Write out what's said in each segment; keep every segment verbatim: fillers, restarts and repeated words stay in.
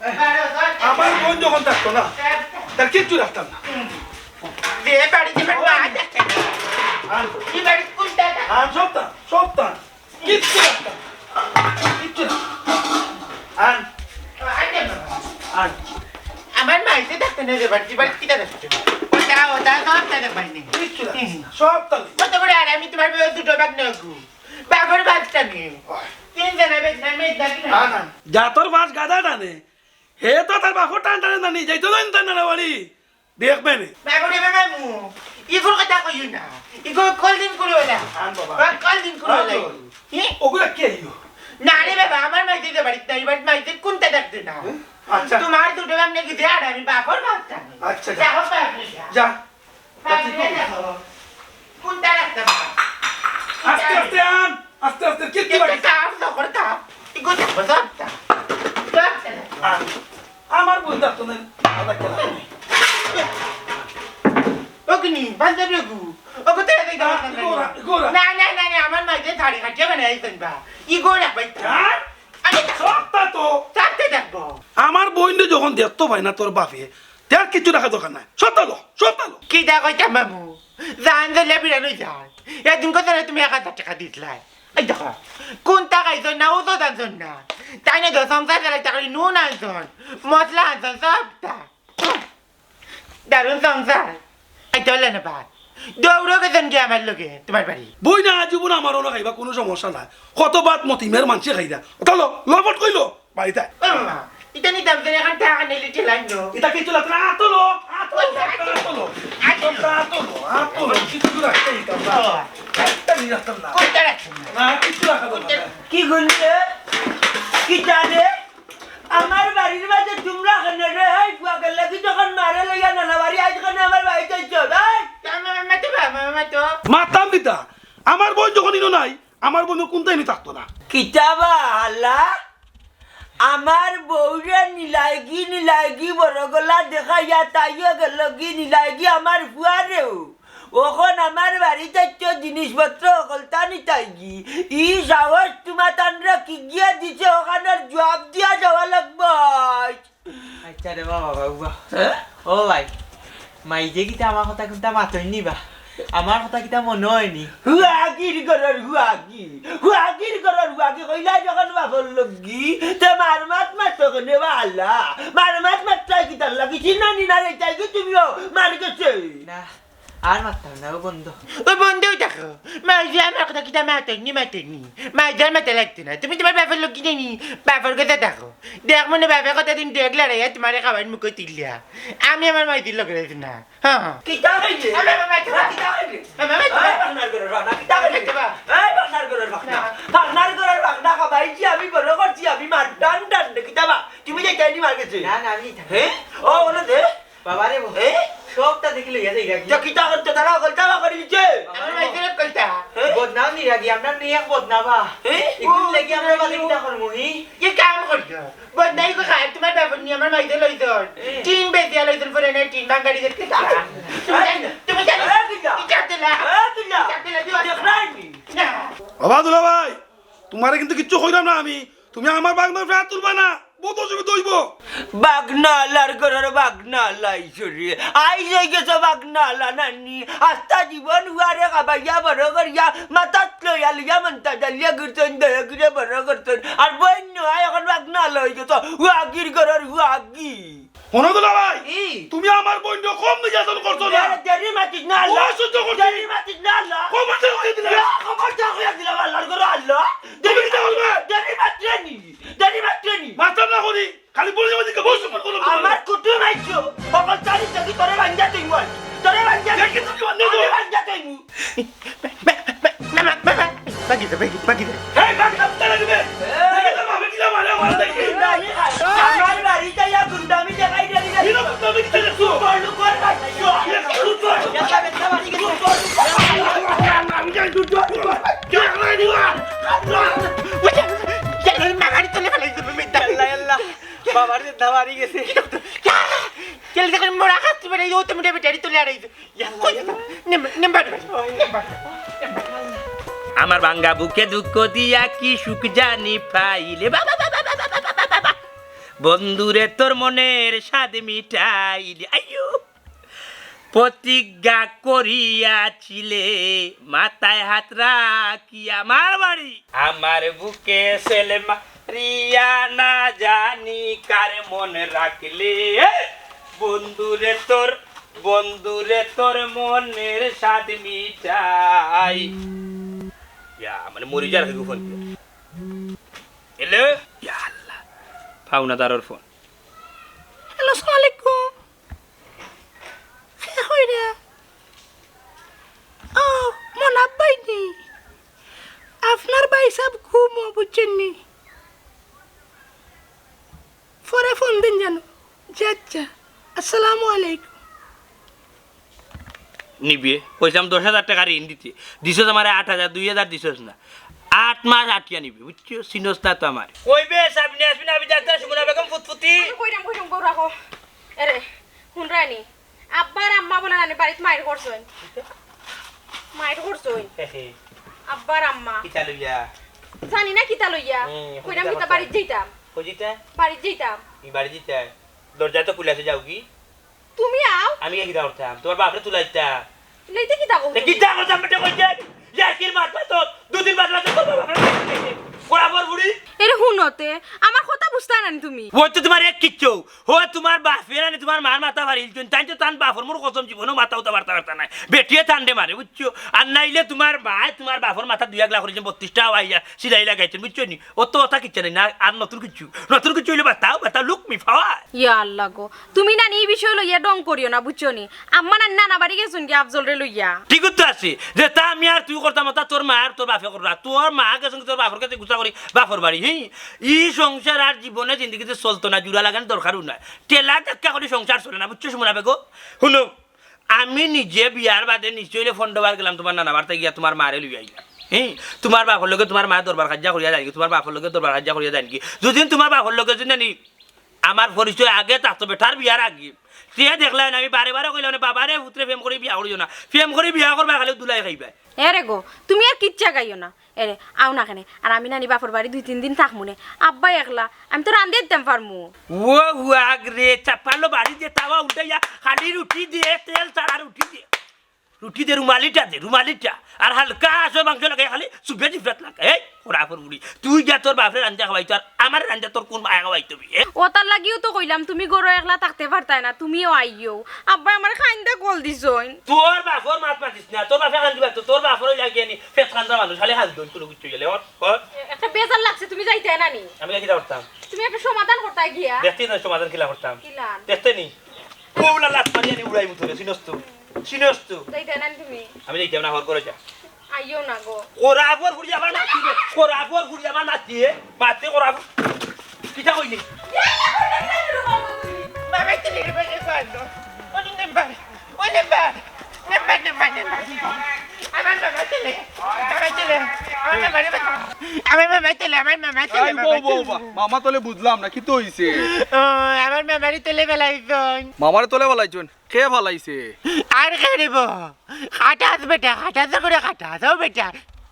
আমার বইন যখন থাকতো না, তার কিচ্ছু রাখতাম না। যে বাড়ি যে বাড়ি মা থাকে না। আন, কি বাড়ি কোনটা? আন, সবটা, সবটা। কিচ্ছু রাখতাম না। কিচ্ছু না। আন, আইনে বাবা। আন। আমার মাইতে থাকতো না রে বাড়ি, বাড়ি কিটা থাকতো? ওটা, ওটা সবটা রে বাড়ি নেই। কিচ্ছু রাখতাম না। সবটা নেই। কত বড় আর আমি তোমার বউ দুটো ভাগ নেব। বাবার ভাগটা নেই। তিন জনে বেদ না, মেদ না কিনা? আন, আন। যা তোর বাস গাধা টানে। হে তো তার বাপর টান টানে নানি, যাইতো না তার নানা বাড়ি। দেখবে নে। বাবুরে বাবা মু, ইগুর কথা কইও না। ইগু কল দিন করে ওলা। আন বাবা। ওরা কল দিন করে আন ওলা। বাবা। হি? ওগুলা কে ইগু? না রে বাবা, আমার মাইতে যে বাড়িত নাই, বাড়িত মাইতে কোনটা ডাকতে না। হুম? আচ্ছা। তোমার দুটো ভাগ নাকি দে, আর আমি বাপর ভাগটা নেই। আচ্ছা, যা। যাও বাপ রে, যা। যা। বাপ রে, যাও। কোনটা রাখতে না? আস্তে আস্তে আন, আস্তে আস্তে, কিচ্ছু কিন্তু বাকি। কাম তো করে কাম। ইগু দেখো, সবটা। সবটা। আন। আমার বই থাকতো না, আদা খেলা। ওগুনি, বান্ধবী গু। ওগু তো এদিকে না, আমার ইগোরা, ইগোরা। না, না, না, না, আমার মাঝে থাড়ি কাটিয়ে বানাই দেন বা। ইগোরা ভাই। হ্যাঁ? আরে, সবটা তো। থাকতে দেখবো। আমার বইনরে যখন দেখতো পায় না তোর বাপে, তার কিচ্ছু রাখা দরকার নাই। সবটা লো, সবটা লো। কি দেখো এটা মামু? জান দিলে বিরান হয়ে যায়। এদিন কত তুমি এক হাজার টাকা দিতলাই। এই দেখো, কোনটা খাইছো না, ও তো জানছো না। তাই না, দশ হাজার টাকা নুন আনছন, মশলা আনছন, সবটা। দারুণ সংসার। আইতে পারলে না ভাত। দৌড়ো গেছেন গিয়া আমার লগে, তোমার বাড়ি। বই না, আজ জীবন আমার অনো খাইবা, কোনো সমস্যা নাই। কত ভাত মতিমের মানষে খাইরা। ওটা লো, লপট কইলো, বাড়িতে। ও মামা, এটা নিতাম যে এখন টাকা নিলে ঠেলাই নো। এটা কি তুলা? না, আতো লো, আতো লো, আতো লো। আতো লো, আতো লো, আতো লো। কিছু রাখতে দিতাম না। ও। একটা নিয়ে রাখতাম না। কোনটা রাখছেন না? না, কিছু রাখা দরকার নাই। কি গুনলে? কি জানে? আমার বাড়ির মাঝে তোমরা কেনে রে, এই পুয়া গেলে কি যখন মারে লইয়া নানা বাড়ি আইজ কেনে আমার বাড়িত আইছো, এই? মামা, মামা তো বা, মামা তো। মাতাম কিতা? আমার বইন যখন ইনো নাই, আমার বইন কোনটাই নি থাকতো না। কিতাবা আলা, আমার বউরে নিলাইগি, নিলাইগি বড় গলা দেখাইয়া তাইও গেলগি নিলাইগি আমার পুয়ারেও। অখন আমার বাড়িত আইছো জিনিসপত্র হকলতা নিতাইগি। ই সাহস তোমা তানরে কি গিয়া দিছে, অখানর জুয়াব দিয়া যাওয়া লাগবো। আচ্ছা রে বাবা, বাবা। হ্যাঁ? ও ভাই, মাইজে কিতা আমার কথা কুনতা মাতইন নি বা? আমার কথা কিতা মনো অয়নি? হুয়াগির ঘরর হুয়াগি, হুয়াগির ঘরর হুয়াগি কইলা যখন বাপর লগি, তে মার মাত মাতো কেনে বালা? মার মাত মাততায় কিতার লাগি? চিনা নি না রে, তাই কি তুমিও মার গেছে? না। আর মাততাম না, ও বন্ধ। ও বন্ধ থাকো। মাইজে আমার কথা কিতা মাতইন নি, মাতইন নি। মাইজে আর মাতা লাগতো না। তুমি তোমার বাপর লগে নেই নি, বাপর কথা থাকো। দেখ মনে বাপে কথা দিন দেখ লড়াইয়া তোমারে খাবার মুখে তিলিয়া। আমি আমার মাইজির লগে রইছি না। হ্যাঁ, হ্যাঁ। কিতা কইলে? আরে বাবা, কিতা? কিতা কইলে? বাবা, বাবা, এই বাংলার ঘরর বাংলা, কিতা কইলে? বাবা। এই বাংলার ঘরর বাংলা। না। বাংলার ঘরর বাংলা খাবাইছি আমি, বড় করছি আমি, মার টান টান দে, কিতা বা? তুমি যাইতায় নি মার গেছে? না, না, আমি যাইতাম। হ্যাঁ? ও, বলো দে। বাবা রে, এ? সবটা দেখি লইয়া যাই রাখি। তো কিতা করতে তারা কলতা বা করি দিছে? আমার মাইজির কলতা। এ? বদনাম নি রাখি, আমরা নিয়ে এক বদনাম বা। এ? ইগুন লাগি আমরা বাদে কিতা করমু, হি? কি কাম করছো? বদনাই কো খায়, তোমার বাপর নি আমার মাইজির লইছন। এ? টিন বেচিয়া লইছন, পরে না টিন ভাঙ্গারি দেখতে। তুমি জানো, তুমি জানো? এ, কিতা? কি কাটতে না? এ, কিতা? কি কাটতে না? তুই দেখ নাই নি? না। বাবা দুলাভাই, তোমারে কিন্তু কিচ্ছু কইরাম না আমি। তুমি আমার বাগনার ফেরা তুলবা না, বহুত অসুবিধা অইবো। বাগনা আলার ঘরর বাগনা আলা আইছো রে। আইজ অই গেছো বাগনা আলা নানি। আস্তা জীবন হুয়ারে খাবাইয়া বড় করিয়া, মাথাত লইয়া লইয়া মন্তা জালিয়া ঘুরছইন, দয়া করিয়া বড় করছইন। আর বইন নয়, অখন বাগনা আলা অই গেছো। হুয়াগির ঘরর হুয়াগি। হুনো দুলাভাই, ই। তুমি আমার বইনরে কম নির্যাতন করছো না। দে-, দেরি মাতিস না আলা। কম সহ্য করছি। দেরি মাতিস না আলা। কম সহ্য করে দিলাম। ইয়া, কম সহ্য করে দিলাম, আল্লাহর ঘরো আল্লাহ। তুমি কিতা করবে? দেরি মাতরে নি, দেরি মাতরে নি। মাততাম না করি, খালি বলি বলি কে বসে পড় করো। আমার কুটুম আইছো, বাবা চারি চাকি তোরে বান্ধা তুই বল। তোরে বান্ধা দেখি তুমি বান্ধা আমি তো। বান্ধা তুই। মে-, মে-, মে-, মে-, মে-, মে-, বাকি দে, বাকি, বাকি দে। এই, বাকি দে, তারা দিবে। এই। দেখি তো ভাবে কিলা মারে, মারে দেখি। আমি খাই। আমার বাড়িতে ইয়া গুন্ডামি দেখাই দে, দে। কিলা গুন্ডামি দেখাই দে? লুকর, লুকর, ভাই। ইয়া, লুকর, লুকর। ইয়া, বেটা বাড়ি গেছে। লুকর, লুকর। আমি যাই, লুকর, লুকর। কে আলাই দিবা? ওই যে, ইয়া, এই মাগাড়ি তুলে ফেলাই দিবে, মিথ্যা। আল্লাহ, আল্লাহ। বাবার যে দাবারি গেছে। ইয়া, কে দেখেন মোরা খাচ্ছি বেটা, এই তো মিটা বেটারি তুলে আড়াই। আমার ভাঙ্গা বুকে দুঃখ দিয়া কি সুখ জানি পাইলে। বাবা, বাবা, বাবা, বাবা, বাবা, বাবা। বন্ধুরে তোর মনের স্বাদ মিটাইলি, আইয়ো। প্রতিজ্ঞা করিয়াছিলে, মাথায় হাত রাখিয়া মার বাড়ি। আমার বুকে সেল মারিয়া না জানি কার মন রাখলে। বন্ধুরে তোর, বন্ধুরে তোর মনের স্বাদ মিটাই। ইয়া, মানে মরি যার হইব ফোন দিয়া। হ্যালো? ইয়া আল্লাহ। পাওনাদারর ফোন। হ্যালো, আসসালামু আলাইকুম। কে কইরা? ও, মনাব ভাই নি? আপনার ভাই সাব ঘুমো, বুঝছেন নি? পরে ফোন দিন জানো। জি আচ্ছা, আসসালামু আলাইকুম। নিবে, কইছিলাম দশ হাজার টাকা ঋণ দিতে, দিছস আমারে আট হাজার, দুই হাজার দিছস না। আট মাস আটিয়া নিবে, বুঝছো? চিনস না তো আমারে। কইবে সাবিনা ইয়াসমিন, আমি ডাক্তার সুমনা বেগম ফুতফুতি। আমি কইরাম, কইরাম, বউ রাখো। এরে, হুনরায়নি, আব্বার আম্মা বলে নানি বাড়িত মাইর করছইন। মাইর করছইন। হে হে। আব্বার আম্মা। কিতা লইয়া? জানি না কিতা লইয়া। হুম, কইরাম কিতা কিতা করতাম? বাড়িত যাইতাম। কই যাইতাম? বাড়িত যাইতাম। ই বাড়িত যাইতাম? দরজা তো খুলা আছে, যাও কি? তুমি আও। আমি কিতা করতাম? তোমার বাপরে তুলাইতাম। তুলাইতে কিতা করতাম? এ কিতা করতাম বেটা কইছে? ইয়ার্কির মাত মাতো, দুদিন বাদ বাদ তোর বাপরে তুলাইতে। কোরা বর বুড়ি। এরে হুনো তে, আমার কথা বুঝতায় নানি তুমি। ওই তো তোমার এক কিচ্ছু। ও তোমার বাপে নানি তোমার মার মাথা ফাড়িলছইন। তাইন তো তান বাপর মোর কসম জীবনও মাথা উঠা পারতা পারতা নায়। বেটিয়ে তান দে মারে, বুঝছো? আর নাইলে তোমার মায় তোমার বাপর মাথা দুই আগলা করিলছইন, বত্রিশটা আইয়া সিলাই লাগাইছইন, বুঝছো নি? অত কথা কিচ্ছু নাই না, আর নতুন কিচ্ছু। নতুন কিচ্ছু অইলে বাতাও, বাতাও, look me forward। ইয়া আল্লাহ গো, তুমি নানি ই বিষয় লইয়া ঢং করিও না, বুঝছো নি? আম্মা নানি নানা বাড়ি গেছইন গি আফজলরে লইয়া। ঠিক তো আছে, যেতা আমি আর তুই করতাম, অতা তোর মা আর তোর বাপে কররা। তোর মা গেছইন গি তোর বাপর গেছে গুছা করি, বাপর বাড়ি, হি? ই সংসার আর জীবনে জিন্দেগিতে চলতো না, জুড়া লাগান দরকারও নাই। ঠেলা ধাক্কা করি সংসার চলে না, বুঝছো সুমনা বেগম? হুনো, আমি নিজে বিয়ার বাদে নিশ্চয় অইলে পনরো বার গেলাম তোমার নানা বাড়িত গিয়া তোমার মারে লইয়া আইলাম। হি, তোমার বাপর লগে তোমার মায়ে দরবার কাইজ্জা করিয়া যাইন গি, তোমার বাপর লগে দরবার কাইজ্জা করিয়া যাইন গি। যুদি তোমার বাপর লগে যুদি নানি আমার পরিচয় আগে থাকতো, বেটার বিয়ার আগে, তে দেখলায় না, আমি বারে বারে কইলাম না, বাবারে পুতরে প্রেম করি বিয়া করিও না, প্রেম করি বিয়া করবায় খালি দুলাই খাইবায়। এরে গো, তুমি আর কিচ্ছা গাইও না। এরে, আও না কেনে। আর আমি নানি বাপর বাড়ি দুই তিন দিন থাকমু নে। আব্বা একলা, আমি তো রান্ধিয়া দিতাম পারমু। ও হুয়াগ রে, চাপালো বাড়ি দে, তাওয়া উল্টাইয়া খালি রুটি দে, তেল ছাড়া রুটি দে। রুটি দে, রুমালিটা দে, রুমালিটা। আর হালকা আছে মাংস লাগাই খালি চুপে জিফরাত লাগা। এই, কোরা বর বুড়ি, তুই গিয়া তোর বাপরে রান্ধিয়া খাওয়াইতো, আর আমারে রান্ধিয়া তোর কোন মায়ে খাওয়াইতো বে, এ? অতার লাগিউ তো কইলাম, তুমি ঘরো একলা থাকতে পারতায় না, তুমিও আইও। আব্বায় আমারে কাইন্দা কল দিছইন। তোর বাপর মাত মাতিস না, তোর বাপে কান্দিবা তো, তোর বাপর অইলা গিয়া নি, পেট কান্দা মানুষ, খালি কান্দইন, কুনু কিচ্ছু গেলে, ওর, ওর। একটা বেজার লাগছে, তুমি যাইতায় না নি? আমি কিতা করতাম? তুমি একটা সমাধান করতায় গিয়া। দেখতে না সমাধান কিলা করতাম? কিলা? দেখতে নি? বউলা লাত মারিয়া নি উড়াইমু তোরে, চিনস তো? চিনস তো? যাইতায় না নি তুমি? আমি যাইতাম না, হর করে যা। আইও না গো। কোরা বর বুড়ি আমার নাতি রে, কোরা বর বুড়ি আমার নাতি, এ? মাতে কোরা বর-, কিতা কইলি? বাবা, তুই রে, বাবা, বাবা। ওরে বাবা, ওরে বাবা। বাবা, বাবা, বাবা। আমার বাবা তলে, বাবা তলে। আমার বাবা রে, বাবা। আমার বাবা তলে, আমার মামা তলে, আই, বাবা বউ, বউ, তলে। বা-, মামা তলে বুঝলাম না, কিতা অইছে? ও, আমার মামারে তলে ফালাইছইন। মামারে তলে ফালাইছইন? কে ফালাইছে? আর কে রে বউ? খাটাস বেটা, খাটাস করে খাটাস, ও বেটা।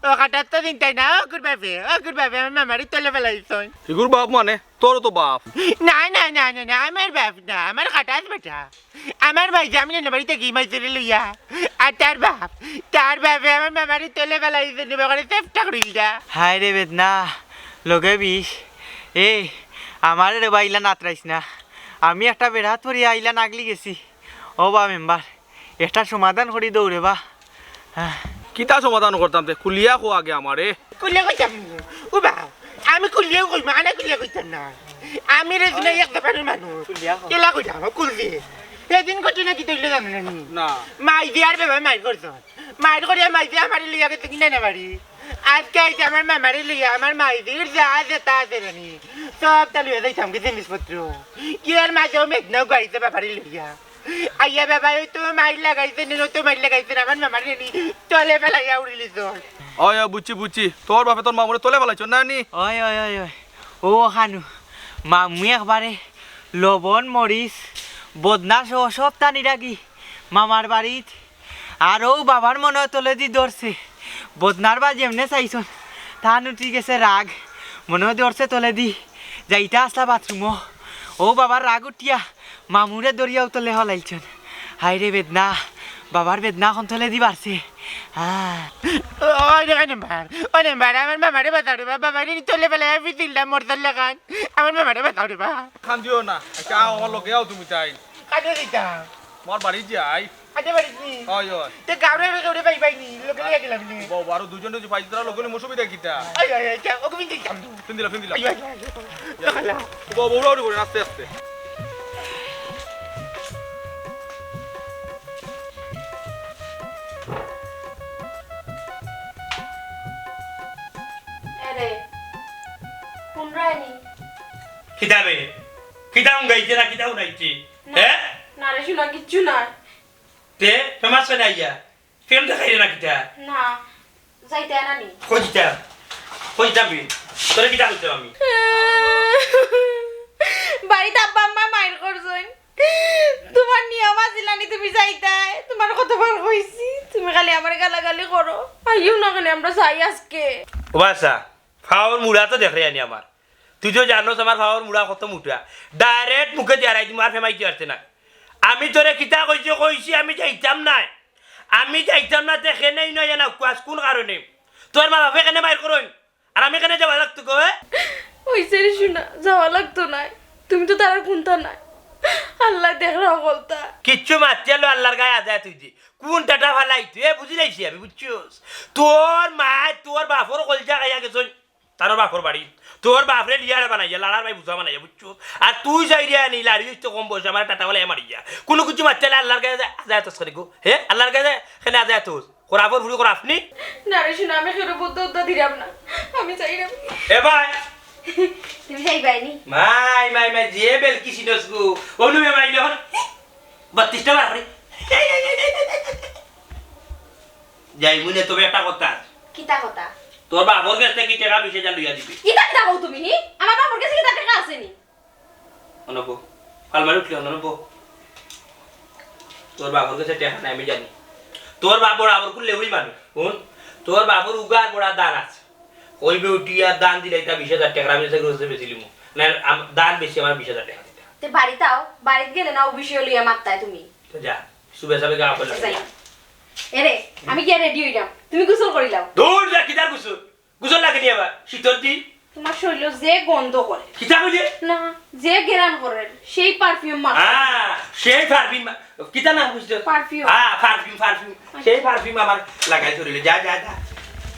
ও খাটাস তো চিনতায় না, ও কুর বাপে, ও কুর বাপে, আমার মামারে তলে ফালাইছইন। ইগুর বাপ মানে? তোর তো বাপ। না, না, না, না, না, আমার বাপ না, আমার খাটাস বেটা। আমার মাইজে, আমি নানা বাড়িত গি মাইজরে লইয়া। আর তার বাপ, তার বাপে আমার মামারে তলে ফালাইছে, নিবা করে চেষ্টা করিল যা। হায় রে বেদনা, লগে বিষ। এ, আমারে রে বা ইলা নাতরাইস না। আমি একটা বেড়াত পড়িয়া ইলা নাগলি গেছি। ও বা মেম্বার, একটা সমাধান করি দেও রে বা। হ্যাঁ। কিতা সমাধান করতাম তে? খুলিয়া কও আগে আমারে। খুলিয়া কইতাম নি? ও বা, আমি খুলিয়াও কইমু, আনা খুলিয়া কইতাম না। আমি রে দিনে এক দফার মানুষ। খুলিয়া কও। কেলা কইতাম, খুলছি। সেদিন ঘটনা কিতা অইলো জানো না নি? না। মাইজে আর বাবায় মাইর করছইন। মাইর করিয়া মাইজে আমারে লইয়া গেছে কিনা না বাড়ি। আজকে আইছে আমার মামারে লইয়া, আমার মাইজির যা যেতা আছে জানি, সবতা লইয়া যাইতাম কি জিনিসপত্র। কি এর মাঝেও মেঘনাও গাইছে বাবারে লইয়া। আইয়া বাবায় তো মাইর লাগাইছে নি, তো মাইর লাগাইছে না, আমার মামারে নি তলে ফালাইয়া উড়িলিছইন। অয়, অয়, বুঝছি, বুঝছি। তোর বাপে তোর মামুরে তলে ফালাইছইন না নি? অয়, অয়, অয়, অয়। ও খানু, মামু একবারে লবণ, মরিচ, বদনা সহ সবতা নিরাগি মামার বাড়িত। আর অউ বাবার মনে অয় তলেদি ধরছে। বদনার বা যেমনে চাইছইন, তান উঠি গেছে রাগ। মনে অয় ধরছে তলেদি। যাইতা আছলা বাথরুমো। ও বাবার রাগ উঠিয়া মামুরে ধরিয়া উতলে ফালাইলছইন। হায় রে বেদনা, বাবার বেদনা অখন তলেদি বাড়ছে। আহ। ওই রে, ওই নাম্বার, ওই নাম্বার, আমার মামারে বাঁচাও রে বা, বাবারে তলে ফালাইয়া ফিটিলটা মরতার লাখান। আমার মামারে বাঁচাও রে বা। কান্দিও না, আচ্ছা, আও, আমার লগে আও তুমি তাই। কান্দে দিতাম। আমার বাড়ি যাই। আচ্ছা, বাড়ি কি? ওই, ওই। তে গাউরে আমি কেউরে পাই পাইনি, লগে লইয়া গেলাম নি। বাবা, আরো দুইজন যদি পাই, তারা লগে নিয়ে মুসুবি দেখি তা। ওই, ওই, ওই, ওকে ফিন দিতাম। ফিন দিলা, ফিন দিলা। ওই, ওই, ওই, ওই। যাই। বাবা, উড়া উড়ি করে, আস্তে আস্তে। এরে, কোন রায়নি? কিতাবে? কিতা হুনাইছে না, কিতা হুনাইছে? না, হ্যাঁ? না রে, শোনা কিচ্ছু না। তে, ফেমাস হয় না ইয়া? ফিল্ম দেখাইরে না কিতা? না, যাইতে না নি। কই দিতাম? কই দিতাম বে? তোরে কিতা কইতাম আমি? বাড়িত আব্বা আম্মা মাইর করছইন। তোমার নিয়ম আছিল না নি তুমি যাইতায়? তোমার কতবার কইছি, তুমি খালি আমারে গালাগালি করো। আইও না কেনে, আমরা যাই আজকে। ও বাসা, ফাওর মুড়া তো দেখরে আনি আমার। তুই তো জানোস আমার ফাওর মুড়া কত মুটা। ডাইরেক্ট মুখে দিয়া রাই দিমু, আর ফেমাইতে পারছে না। আমি তোরে কিতা কইছি, কইছি আমি যাইতাম নায়। আমি যাইতাম না, তে কেনে নয় না, কুয়াস কোন কারণে? তোর মা বাপে কেনে মাইর করইন? আর আমি কেনে যাওয়া লাগতো গো, এ? অইছে রে শোনা, যাওয়া লাগতো নায়। তুমি তো তারার কুন্তা নায়। আল্লায় দেখরা হকলতা। কিচ্ছু মাতিয়ালো আল্লার গায়ে আজায় তুই দি। কোন টাটা ফালাই তুই? এ বুঝি লাইছি আমি, বুঝছস? তোর মায় তোর বাপর কলজা খাইয়া গেছইন। তার বাপর বাড়ি। তোর বাপরে লিয়ারে বানাইয়া, লাড়ার ভাই বুঝা বানাইয়া, বুঝছস? আর তুই যাইরে আনি, লাড়ি হইতে কম বয়সে আমার টাটা ফালাইয়া মারিয়া। কোনো কিছু মাতিয়ালে আল্লার গায়ে আজায়, আজায় তোস কেনে গো? হে? আল্লার গায়ে কেনে আজায় তোস? খরাফর ফুরি খরাফ নি? না রে শোনা, আমি কেউরে বুদ্ধ উদ্ধ দিরাম না। আমি চাইরাম। এ ভাই। তুমি যাইবায় নি? মাই, মাই, মাই, যে বেলকি সিনস গো। অনুমে মাই যখন বত্রিশটা বার করে। যাই মুনে, তবে একটা কথা আছে। কিতা কথা? তোর বাপর গেছ থাকি টেকা বিশ হাজার লইয়া দিবি। ইতা কিতা কও তুমি, হি? আমার বাপর গেছে কিতা টেকা আছে নি? অনব, আলমারি উঠলে অনব। তোর বাপর গেছে টেকা নাই, আমি জানি। তোর বাপ বড় আবর করলে ওই মানুষ। হুন, তোর বাপর উগার বড় দান আছে। ওই বেউটি আর দান দিলে এটা বিশ হাজার টেকা, আমি সেগুলো বেশি লিমু। না, আম-, দান বেশি আমার বিশ হাজার টেকা দিতে। তে বাড়িত আও, বাড়িত গেলে না ও বিষয় লইয়া মাত্তায় তুমি। তো যা, শুভে যাবে গা বলে। আচ্ছা, যাই। এরে, আমি গিয়া রেডি হইলাম, তুমি গোসল করিলাও। দূর যা, কিতার গোসল? গোসল লাগে নি আবার? শীতর দিন। তোমার শরীর যে গন্ধ করে। কিতা কইলে? না, যে গেরান করে, সেই পারফিউম মার। হ্যাঁ, সেই পারফিউম মা-, কিতা নাম কইছে? পারফিউম। হ্যাঁ, পারফিউম, পারফিউম। আচ্ছা। সেই পারফিউম আমার লাগাই ধরিলে। যা, যা, যা।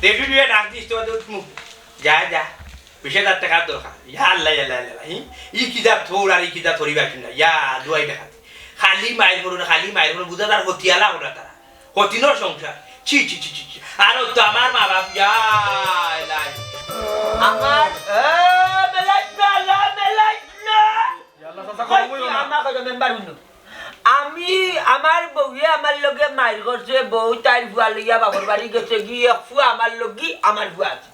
রেডি হইয়া ডাক দিস তো, তো মুখ। যা, যা। বিশ হাজার টেকার দরকার। ইয়া আল্লাহ, ইয়া আল্লাহ, ইয়া আল্লাহ। ই, ই কি যা থোর আর ই কি যা থরি বাকি না। ইয়া, দুয়াই দেখা। খালি মাইর করুন, খালি মাইর করুন। বুঝা তার হতিয়ালা ওরা তারা। হতিনর সংসার। ছি, ছি, ছি, ছি, ছি। আর ও তো আমার মা বাপ, ইয়া, এলাই। আমার, এ, বেলাইত না, লা, বেলাইত না। ইয়া আল্লাহ, চাচা, কই, কম হইও না। আমার কথা মেম্বার হুনো। আমি, আমার বউয়ে আমার লগে মাইর করছে, বউ তাইর ফুয়া লইয়া বাপর বাড়ি গেছে, গিয়ে এক ফুয়া আমার লগি, আমার ফুয়া আছে।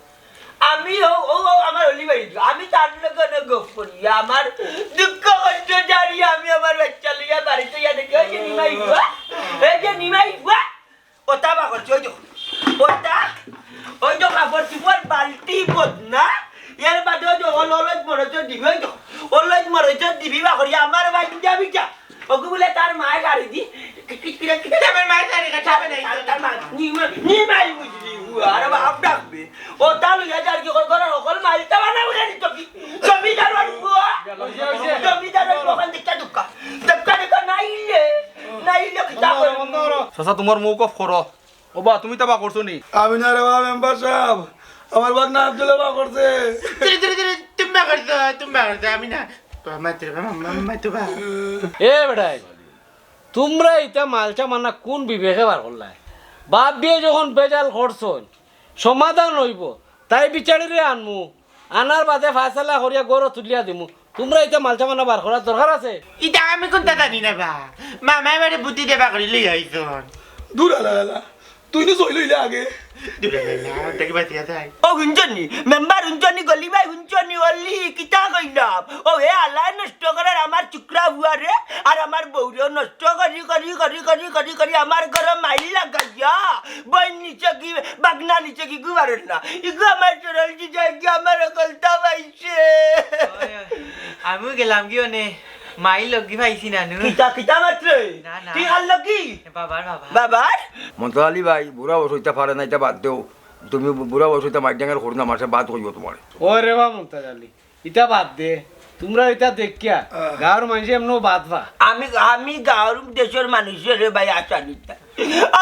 আমি ও, ও, ও আমার অলি বাড়ি, আমি তার লগে অনেক গপ করি। আমার দুঃখ কষ্ট জানি, আমি আমার বাচ্চা লইয়া বাড়িত ইয়া দেখি, ওই যে নিমাই ফুয়া, এই যে নিমাই ফুয়া, ওটা বা করছি, ওই যে, ওটা, ওই যে কাপড় চুপড় বালতি বদনা, এর বাদে ওই যে অল-, অলজ মরচ দিবি, ওই যে অলজ মরচ দিবি বা করি, আমার বাচ্চা বিটা। ওকে বলে তার মায় গাড়ি দি, কিটকিট কিটকিট। আমার মায় গাড়ি কাটাবে না। তার, তার মা, নি মা, নি মাই বুঝলি, ও আর বাপ ডাকবে। ও তা লইয়া যার কি করে, করে, অকল মাইল তা বানা উড়ে নিত কি? জমিদার বাড়ি বুয়া। জমিদার বাড়ি ওখান দেখতে দুঃখা। দেখতে দেখতে নাইলে, নাইলে কিতা করে? চাচা, তোমার মুখ অফ করো। ও বা, তুমি তাবা করছো নি? আমি না রে বা মেম্বার সাহেব, আমার ভাগনা আব্দুল বা করছে। ধীরে, ধীরে, ধীরে, তুমি বা করছো, তুমি বা করছো, আমি না। বা, মাত্র বা, মা, মা, মাত্র বা। এ বেটাই, তোমরা ইতা মালচা মানা কোন বিবেকে বার করলায়? বাপ বিয়ে যখন বেজাল করছইন, সমাধান হইব, তাই বিচারিরে আনমু, আনার বাদে ফায়সালা করিয়া গরো তুলিয়া দিমু। তোমরা ইতা মালচা মানা বার করার দরকার আছে? ইতা আমি কোনটা জানি না বা। মামায় আমারে বুদ্ধি দেবা করি লই আইছন। দূর আলা আলা। তুই তো সই লইলে আগে। দূর আলা আলা, দেখি বাঁচিয়া যাই। ও হুনছনি, মেম্বার হুনছনি, গলি ভাই হুনছনি, অলি, কিতা কইলাম? ও হে আলায় নষ্ট করার আমার চুকরা বুয়ারে, আর আমার বউরেও নষ্ট করি, করি, করি, করি, করি, করি আমার ঘরে মাইল লাগাইয়া। বইন নিচে কি, বাগনা নিচে কি, গু মারেন না। ইগু আমার সরল কি যায় কি, আমার অকলতা পাইছে। ওই, ওই, আমিও গেলাম কি মানে, মাই লগি পাইছি না নু। কিতা, কিতা মাত্রে? না, না। কি আর লগি? বাবার, বাবার। বাবার? মন্তাজ আলী ভাই, বুড়া বয়স অইতা পারে না, ইতা বাদ দেও। তুমি বুড়া বয়স অইতা মাইর ডাঙ্গার করো না, মাসে বাদ কইব তোমার। ওরে বা মন্তাজ আলী, ইতা বাদ দে, তুমরা ইতা দেখিয়া আহ। গাঁওর মানষে এমনেউ বাদ পা। আমি, আমি গাঁওর দেশর মানুষরে ভাই আশা নিতা।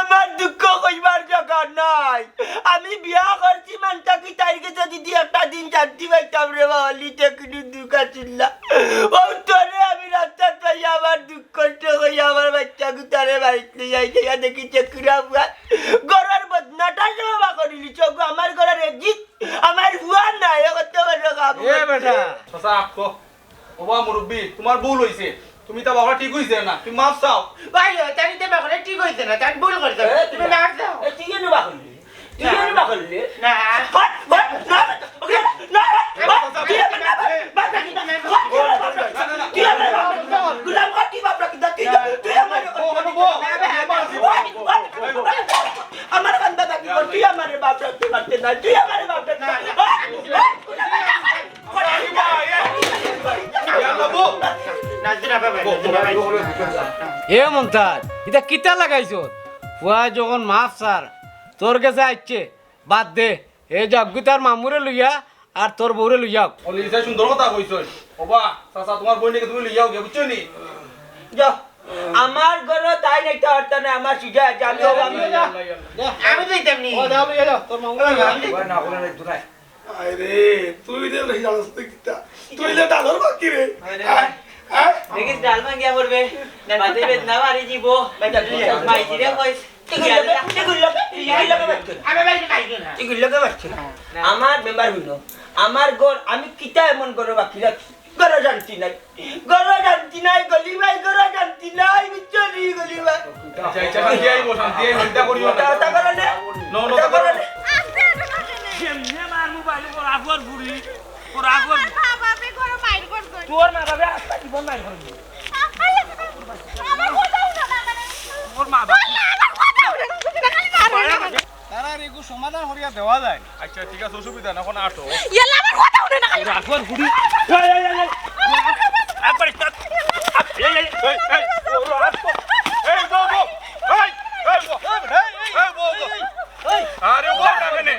আমার দুঃখ কইবার জাগা নাই। আমি বিয়া করছি মানতা কি তাইর গেছে যদি একটা দিন শান্তি পাইতাম রে বাবা, লিতে কিন্তু দুঃখ আছিল না। ও তোরে আমি রাস্তাত পাইয়া আমার দুঃখ কষ্ট কইয়া আমার বাচ্চা গুতারে বাড়িত লইয়া আইছে, ইয়া দেখি চেকুরা বুয়া। ঘরর বদনাটা সব করিলি, চোখ আমার ঘরর এক্সিট আমার ফুয়া নাই, এ কত বড় কাম এ করছে। বেটা। চাচা, আপ তো। ওবা মুরব্বি, তোমার ভুল হইছে। তুমি তা বাবা ঠিক হইছে না, তুমি মাফ চাও। ভাই, তাই তো বাবা ঠিক হইছে না, তাই ভুল করছে। এ, তুমি মাফ চাও। এ, তুই কেন বা করলি? তুই কেন বা করলি? না। হট, হট, না, ওকে, না, হট, হট, তুই আমার বাপ, বাপ রাখি না। হট, তুই আমার বাপ রাখি না। গুলাম কর, তুই বাপ রাখি না, তুই, তুই আমার ও, ও, ও, ও, ও, ও, ও, ও, ও, আমার কান্দা থাকি কর, তুই আমার বাপ রাখতে পারতে না, তুই আমার বাপ রাখতে না। হট, হট, এ মন্তাজ, ইতা কিতা লাগাইছস? ফুয়া যখন মাফ চার, তোর গেছে আইছে, বাদ দে। এ যাউক গি তার মামুরে লইয়া আর তোর বউরে লইয়া আউক। অলি, ইতা সুন্দর কথা কইছস। ওবা, চাচা, তোমার বইনরে তুমি লইয়া আউক গিয়া, বুঝছো নি? যাও, আমার ঘরো তাই নাই, তার তা নাই, আমার সুজা আছে, আমি হবো, আমি আমি যাইতাম নি। ও, যাও, লইয়া যাও, তোর মামুরে লইয়া আউক। আরে, তুই যে লই জানোস তুই কিতা? তুই যে ডালর বাকি রে। আরে। আয়, আয়। দেখিস, ডাল ভাঙ্গিয়া পড়বে। বাদে বেদনা বাড়ি দিব। মাইজিরে কইস। তুই গুল্লা কে? তুই গুল্লা কে? তুই গুল্লা কে মারছিস? আমি বাড়ি খাইছি না। তুই গুল্লা কে মারছিস? না। আমার মেম্বার হইল। আমার ঘর, আমি কিতা এমন ঘরো বাকি রাখছি? ঘরো শান্তি নাই। ঘরো শান্তি নাই, গলি ভাই, ঘরো শান্তি নাই, বুঝছো নি, গলি ভাই? আচ্ছা, আচ্ছা, শান্তি আইবো, শান্তি আইবো, চিন্তা করিও না। ওটা, ওটা করো না। No, no, ওটা ওটা করো করো না। না। আস্তে, আস্তে, আস্তে। যেমনে মার মোবাইল করা পর ঘুরি, করা পর আমার মা বাপে ঘরে মাইর করতো। তোর মা বাপে আস্তা জীবন মাইর করবি। আমার কথা হুনো না, মানে। তোর মা বাপ। আমার কথা হুনো না, খালি মারে। তারার এগু সমাধান করিয়া দেওয়া যায়। আচ্ছা, ঠিক আছে, অসুবিধা না, এখন আটো। ইয়াল্লা, আমার কথা হুনো না, খালি। রাখবার ঘুরি। এই, এই, এই, এই। একবার stop। এই, এই, এই, এই, ও, ও, আটো। এই, বউ, বউ। এই, এই, বউ। এই, এই, বউ, বউ। আরে, বউ, না, কেনে?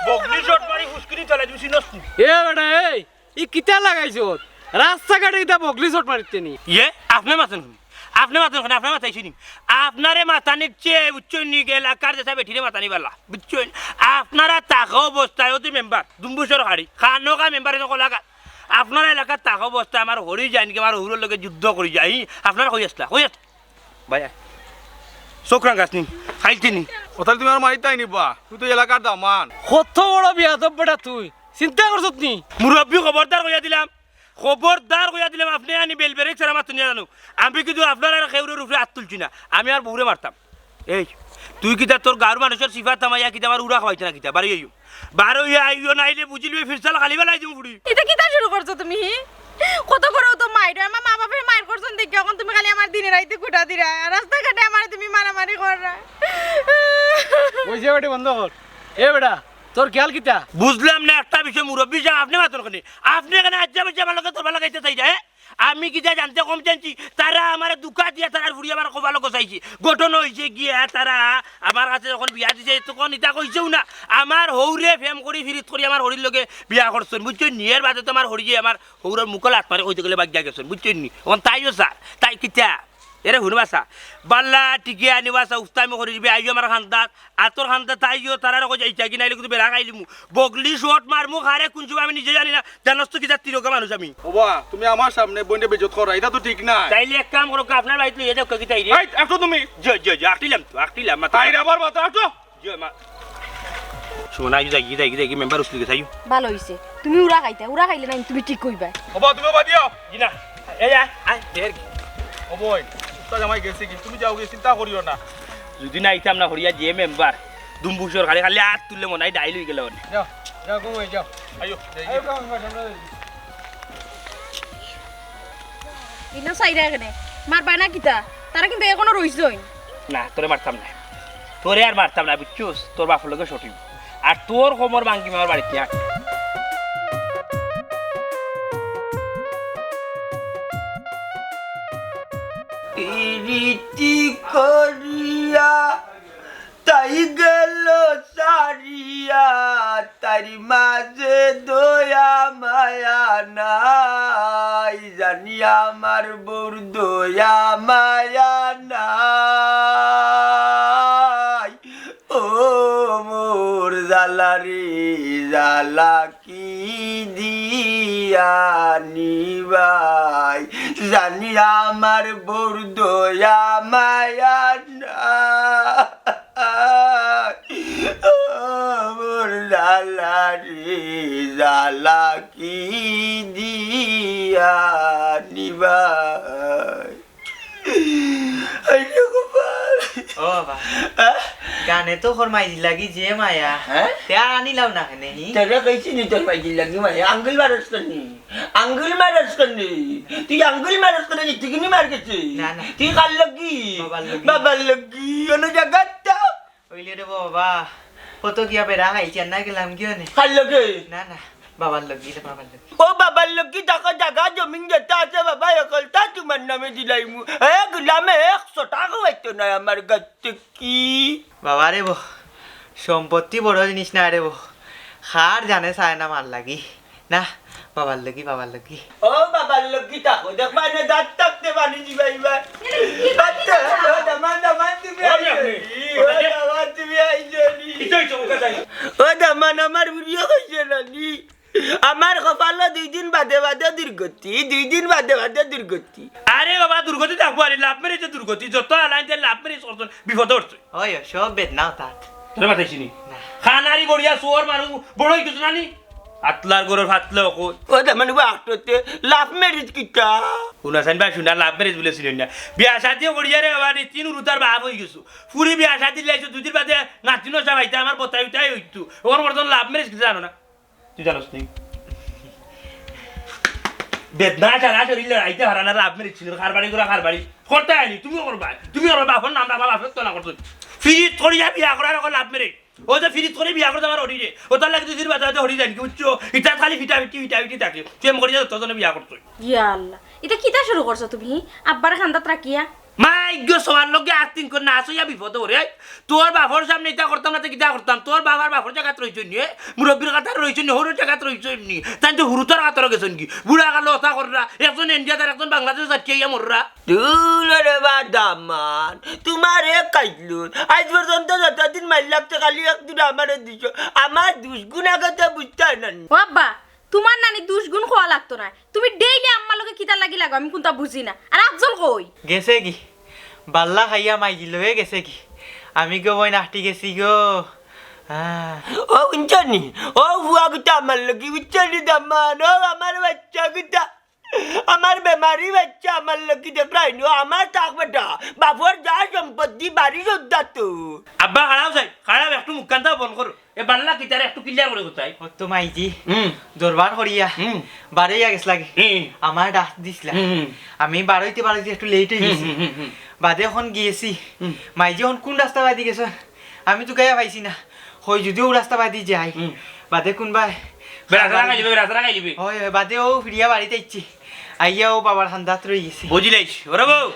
বগলি shot মারি হুসকিনি চালাই দিবি, চিনস নি? এ বেটা, এই। ই কিতা লাগাইছত? রাস্তাঘাটে ইতা বগলি shot মারিতে নি? ইয়ে, আপনে মাতইন কেনে? আপনে মাতইন কেনে? আপনারে মাতাইছি নি? আপনারে মাতানির চেয়ে, বুঝছইন নি, এলাকার যেতা বেটিরে মাতানি বালা, বুঝছইন? আপনারা থাকা অবস্থায় অদি মেম্বার, দুম্বু সরকারি, খানোকা মেম্বার, এনে কলাকার। আপনারা এলাকাত থাকা অবস্থায় আমার হরি যাইন গি, আমার হউরর লগে যুদ্ধ করি যাই, আপনারা কই আছলা? কই আছলা? ভাই, আয়। চোখ রাঙাস নি, খাইলতি নি। ও তাইলে তুমি আমার মারিতায় নি বা? তুমি তো এলাকার দামান। কত বড় বেয়াদব বেটা তুই। চিন্তা করছত নি? মুরব্বি খবরদার কইয়া দিলাম। খবরদার কইয়া দিলাম, আপনে আনি বেল ব্রেক ছাড়া মাতুন না জানো। আমি কিন্তু আপনারার কেউরর উপরে আত তুলছি না। আমি আর বউরে মারতাম। এই, তুই কিতা তোর গাঁওর মানুষর সিফাত থামাইয়া কিতা আমার উড়া খাওয়াইতে না কিতা? বাড়ি আইও। বারো ইয়া আইও নাইলে বুঝিলবি ফিরসাল খালি বেলাই দিমু ফুড়ি। ইতা কিতা শুরু করছো তুমি, হি? কত করেও তো মাইর, আমার মা বাপে মাইর করছইন দেখি, অখন তুমি খালি আমার দিনে রাইতে খুটা দিরা, আর রাস্তাঘাটে আমার তুমি মারামারি কররা। ওই যে বেটি বন্ধ কর। এ বেটা, তোর খেয়াল কিতা? বুঝলাম না একটা বিষয়, মুরব্বি সাব, আপনে মাতইন কেনে? আপনে কেনে আজ্জা বাজ্জা আমার লগে তরবা লাগাইতে চাইরা, এ? আমি কিতা জানতে কম জানছি, তারা আমারে ধুকা দিয়া তারার ফুড়ি আমার কপালো গছাইছে। ঘটনা অইছে গিয়া, তারা আমার কাছে যখন বিয়া দিছে, তখন ইতা কইছেও না। আমার হউরে প্রেম করি, ফিরিত করি আমার হরির লগে বিয়া করছইন, বুঝছইন নি? এর বাদে তো আমার হরিয়ে আমার হউরর মুখো লাত মারি কইতে গেলে বাগিয়া গেছইন, বুঝছইন নি? অখন তাইও স্যার, তাই কিতা? এরে হুনবা সা, বালা টিকিয়া আনিবা সা, উস্তামি করি দিবে, আইও আমার খান্দাত, আতর খান্দাত আইও, তারার কই যাইতা কি নাইলে কিন্তু বেড়া খাইলিমু। বগলি shot মারমু, খারে কোন সময় আমি নিজে জানি না। জানোস তো কি জাত তিরোগা মানুষ আমি। ওবা, তুমি আমার সামনে বইনরে বেইজ্জত কররা, ইতা তো ঠিক নায়। তাইলে এক কাম করো, আপনার বাড়িত লইয়া যাও, কি তাইরে? এই, আটো তুমি। জি, জি, জি, আটিলাম তো, আটিলাম, মাথা। তাইরে আবার মাথা, আটো। জি, মা। শোনা, এই যাই, যাই, যাই, মেম্বার উসলি গেছে, আইও। ভালা অইছে। তুমি উড়া খাইতা, উড়া খাইলে না, তুমি ঠিক কইবায়। ওবা, তুমি ওবা দিও। জি না। এই, আয়, আয়, দের কি? ও বইন, উস্তাদ জামাই গেছে কি? তুমি যাও গিয়া, চিন্তা করিও না। যদি না আইতাম না হরিয়া যে মেম্বার, দুম্বু সরকারি খালি আত তুললে মনে হয় ডাইল অই গেল অনে। যাও, যাও, ঘুমাই যাও। আইও, যাই আইও, গিয়া। ঘুমাই, ঘুমাই, ঘুমাই। ইনো চাইরা কেনে? মারবায় না কিতা? তারা কিন্তু এখনো রইছইন। না, তোরে মারতাম না। তোরে আর মারতাম না, বুঝছস? তোর বাপর লগে সঠিক। আর তোর কোমর ভাঙ্গিমু আমার বাড়িত আয়। পিরিতি করিয়া তাই গেল সারিয়া, তার মাঝে দয়া মায়া নাই। জানি আমার বউর দয়া মায়া নাই। ও মোর জ্বালা রে জ্বালা, কি দিয়া নিবাই? জানি আমার বউর দয়া মায়া নাই। ও মোর জ্বালা রে জ্বালা, কি দিয়া নিবাই? আরে কপাল। ও বাবা, আহ? গানে তো হর মাইজি লাগি যে মায়া। হ্যাঁ? তে আর আনিলাও না কেনে হি? তোরে কইছি নি তোর মাইজি লাগি মায়া? আঙ্গুল মারস কেনে? আঙ্গুল মারস কেনে? তুই আঙ্গুল মারস কেনে? তুই কিনি মার গেছে? না, না। তুই কার লাগি? বাবার লাগি। বাবার লাগি। অন্য জায়গাটা? ওইলে রে বাবা, কত গিয়া বেড়া খাইছি, আর না গেলাম গিয়া নে। কার লগে? না, না, বাবার লগে, রে বাবার লগে। ও বাবার লগে, টাকা জাগা জমিন যেটা আছে বাবা, একলতা তোমার নামে দিলাইমু। এ গুলামে একশো টাকা হইতো না আমার কাছ থেকে। বাবা রে বো, সম্পত্তি বড় জিনিস না রে বো, খার জানে চায় না মার লাগি। না, বাবার লাগি, বাবার লাগি। ও বাবার লাগি থাকো, দেখবা এনে দাঁত থাকতে পানি দিবা এবার। এরে, কি দাঁত করতে থাকতে, কথা? ও দামান, দামান তুমি ও আইছো আপনি। নি? ও দামান তুমি আইছো নি? কিতা হইছে, মুখে যাই? ও দামান আমার বুড়িও হইছে না নি? আমার কপালো দুই দিন বাদে বাদে দুর্গতি, দুই দিন বাদে বাদে দুর্গতি। আরে বাবা, দুর্গতি থাকবো, আরে লাভ মেরেছে দুর্গতি, যত আলাইন লাভ মেরেছে করছেন, বিপদে পড়ছে। ওই, সব বেদনা তাত। তোরে বাতাইছি নি? না। খানারি গড়িয়া শুয়োর মানুষ বড় হয়ে গেছে না নি? আতলার গরুর ফাতলে অকল। ও, তার মানে, ও আটতে লাভ মেরিজ কিতা? হুনা সাইন ভাই, শুনা, লাভ মেরিজ বলে ছিল না। বিয়া শাদিও করিয়া রে বাবা, নি তিন উরুতার বাপ হয়ে গেছো। ফুরি বিয়া শাদি লাইছো, দুই দিন বাদে নাতিনো সব আইতা, আমার বতাই উঠাই হইতো। ওর মতন লাভ মেরিজ কিতা জানো না? তুই জানোস নি? বেদনা সারা শরীর লড়াইতে হারা না, লাভ মেরিজ ছিল, কারবারি করা কারবারি। করতে আইনি, তুমিও করবা, তুমিও করবা, বাপর নাম রাখবা, বাপর তো না করছো। ফিরিত করিয়া বিয়া করার এখন লাভ মেরিজ। ও যে ফিরিত করে বিয়া করতে আমার হরি রে, ও তার লাগে দুই দিন বাদে বাদে হরি যায় নাকি, বুঝছো? ইটা খালি ফিটা ফিটি, ফিটা ফিটি থাকে। প্রেম করিয়া যত জনে বিয়া করছো। ইয়া আল্লাহ, ইটা কিতা শুরু করছো তুমি, হি? আব্বার খান্দাত রাখিয়া? মাই গো, সবার লগে আস্তিন কর না, আসইয়া বিপদ ওরে। তোর বাপর সামনে ইটা করতাম না, তো কিতা করতাম? তোর বাবার বাপর জায়গাত রইছইন নি, মুরব্বির কাতার রইছইন নি, হরুর জায়গাত রইছইন নি। তাই তো হুরুতার কাতারও গেছইন কি? বুড়া কালো ওতা কররা, একজন ইন্ডিয়াত আর একজন বাংলাদেশ আটকে ইয়া মররা। দুলো রে বা দামান, তোমারে কাইলুন। আজ পর্যন্ত যতদিন মাইর লাগছে খালি এক দুটা আমারে দিছো। আমার দুষগুণ আগে তো বুঝতে হয় না নি। ও আব্বা, তোমার নানি দুষগুণ খোয়া লাগতো না। তুমি ডেইলি আম্মার লগে কিতার লাগি লাগো, আমি কোনটা বুঝি না। আর আফজল কই? গেছে কি? বাল্লা খাইয়া মাইজি লয়ে গেছে কি? আমি গো বইন আটি গেছি গো। আহ। ও উঞ্চনি, ও ফুয়া গুতা আমার লগে উঞ্চনি দামান, ও আমার বাচ্চা গুতা, আমার বেমারি বাচ্চা আমার লগে দেখরাই নি, ও আমার থাক বেটা, বাপর যা সম্পত্তি বাড়ি সদ্দা তো। আব্বা খাড়াও যাই, খাড়াও একটু মুখখানটা বন্ধ করো। এ বাল্লা কিতারে একটু ক্লিয়ার করে কোথায়? ও তো মাইজি, হুম। দরবার করিয়া হুম। বারইয়া গেছলা কি? হুম। আমার ডাক দিছলা। হুম, হুম। আমি বারইতে বারইতে একটু লেট হয়ে হুম, গেছি। হুম, হুম, হুম। বাদে এখন গিয়েছি। হুম। মাইজি এখন কোন রাস্তা বাদি গেছে? আমি তো গাইয়া পাইছি না। হই যদিও রাস্তা বাদি যাই। হুম। বাদে কোনবায় বেড়া সারা খাই লিবে, বেড়া সারা খাই লিবে। হয়, হয়, বাদে ও ফিরিয়া বাড়িতে আইছি। আইয়া ও বাবার হান্দাত রই গেছি। বুঝিলাইছি। ওরে বউ,